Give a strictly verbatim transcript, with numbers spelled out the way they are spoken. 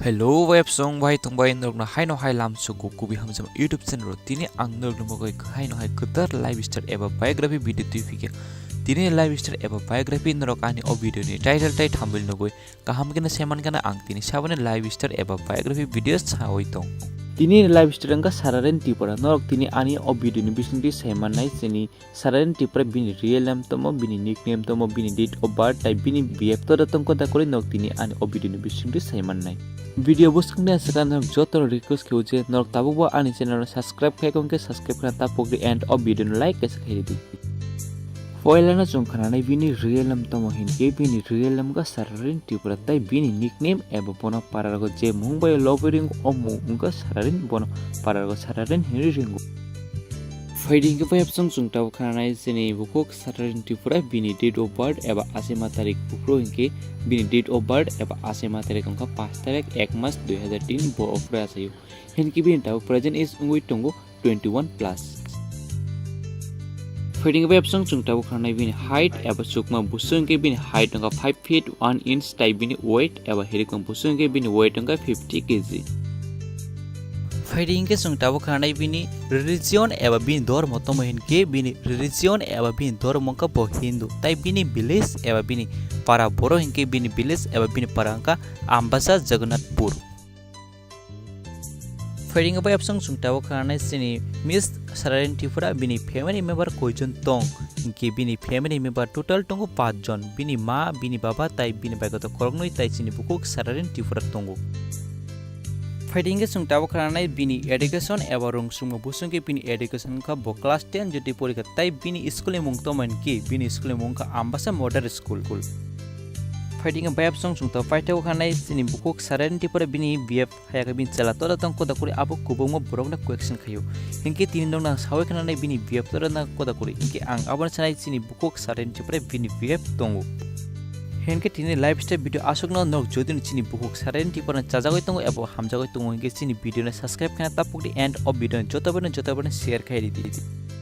Hello, web song bai tongbai norokno haino hai lamsogo kubi hamjama YouTube channel o. Tini ang norokni bagwi haino hai kwtal lifestyle eba biography video twi phikha. Tini lifestyle eba biography norok ani o video ni title tai thumbnail nugwi kaham khe no saiman khana ang tini saboni lifestyle eba biography video sawi tong. Tini lifestyle wngkha Sararin Tripura. Norok tini ani o video ni bisingtwi saimannai chini Sararin Tripura bini real name tamo, bini nickname tamo, bini date of birth, tai bini B F to datong koda kori nok tini ani o video ni bisingtwi sai mannai. Video bwswk ni aswk ang norok joto no request khe je norok tabuk bo ani channel no subscribe khai kong khe subscribe khna tapok di and o video no like kaisa khai di. Poila no chwng khnanai bini real name tamo hinkhe bini real name wngkha Sararin Tripura tai bini nickname eba bono parargo je mung bai lobwi ring o mung wngkha Sararin bono parargo Sararin hinwi ringo. Phaidi hinkhe bai absong chwng tabuk khananai chini bukhuk Sararin Tripura bini date of birth eba asima tarik bukhuk hinkhe bini date of birth eba asima tarik wngkha panch tarik ek mas dui hazar tin bo ofre asayo. Hinkhe bini tabuk present age wngwi tongo twenty one plus. Phaidi hinkhe bai absong chwng tabuk khananai bini height eba chukma busu hinkhe bini height wngkha five feet one inch tai bini weight eba hirikma busu hinkhe bini weight wngkha fifty K G. Phaidi hinkhe chwng tabuk khananai bini religion eba bini dhormo tamo hinkhe bini religion eba bini dhormo wngkha bo Hindu tai bini village eba bini para borok hinkhe bini village eba bini para wngkha Ambasa Jagannathpur. Phaidi hinkhe bai absong chwng tabuk khananai chini Miss Sararin Tripura bini family member koijon tong hinkhe bini family member total tongo panch jon, bini ma, bini baba tai bini baikota khoroknwi tai chini bukhuk Sararin Tripura tongo. Phaidi hinkhe chwng tabuk khananai bini education eba rwngsukma busu hinkhe bini education wngkha bo class ten jotwi porikha tai bini school ni mung tamo hinkhe bini school ni mung wngkha Ambasa Model School. Phaidi hinkhe bai absong chwng tabuk paithago khananai chini bukhuk Sararin Tripura bini B F Haya khe bini chwla tola tong koda kori abo kwbangma borokno question khaio. Hinkhe tini nokna sawi khananai bini B F tola tong koda kori. Hinkhe ang abono sanai chini bukhuk Sararin Tripura bini B F tongo. Hinkhe tini lifestyle video aswkno nok jodi chini bukhuk Sararin Tripura chajagwi tongo ebo hamjagwi tongo hinkhe chini video no subscribe khana tapuk di and o video no joto bai no joto bai no share khai di.